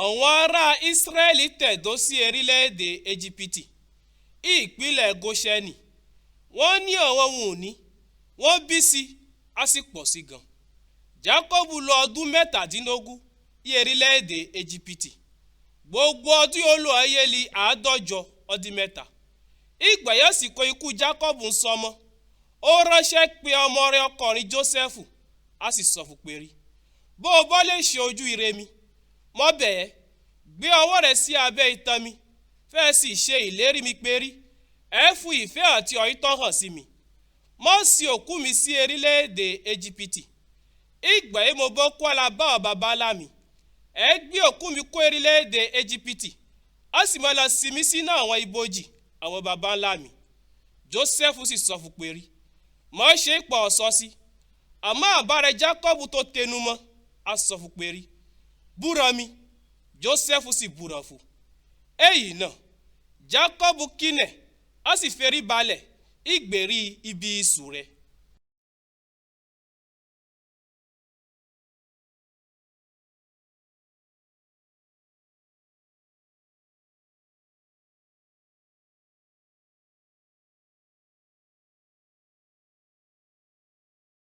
Àwọn ará Ísírẹ́lì tẹ̀dó sí erílẹ̀ èdè Ejìpítì, ìpínlẹ̀ Góṣẹ́nì. Wọ́n ní àwọn ohun ìní, wọ́n bí sí, á sì pọ̀ sí gan. Jákọ́bù lo ọdún 17 ní erílẹ̀ èdè Ejìpítì. Gbogbo ọdún yìí ó lò láyé li 350. Ìgbà yìí àsìkò ikú Jákọ́bù ń sọmọ, ó ránṣẹ́ pe ọmọ rẹ̀ ọkọ̀nrin Jósẹ́fù, á sì sọ fún pé rí, bó o bá lè ṣe ojú ire mi, mọ bẹ̀ ẹ́, gbé ọwọ́ rẹ sí abẹ́ itan mi, fẹ́ sì ṣe ìlérí mi pé rí, ẹ́ fi ìfẹ́ àti òtítọ́ hàn sí mi. Mọ́ sin òkú mi sí erílẹ̀ èdè Ejìpítì. Ìgbà yìí mo bọ́ kó ala bá àwọn baba ńlá mi, ẹ́ gbé òkú mi kó erílẹ̀ èdè Ejìpítì, á sì máa lọ sin mí sínú àwọn ibojì àwọn baba ńlá mi. Jósẹ́fù sì sọ fún pé rí, mọ́ ṣe é pa ọ̀sọ́ sí, àmọ́ àbá rẹ̀ Jákọ́bù tó tẹnu mọ́, á sọ fún pé rí, búra mi. Jósẹ́fù sì búra fún. Èyí náà, Jákọ́bù kínẹ̀, á sì ferí balẹ̀ ìgbèrí ibi isù rẹ̀.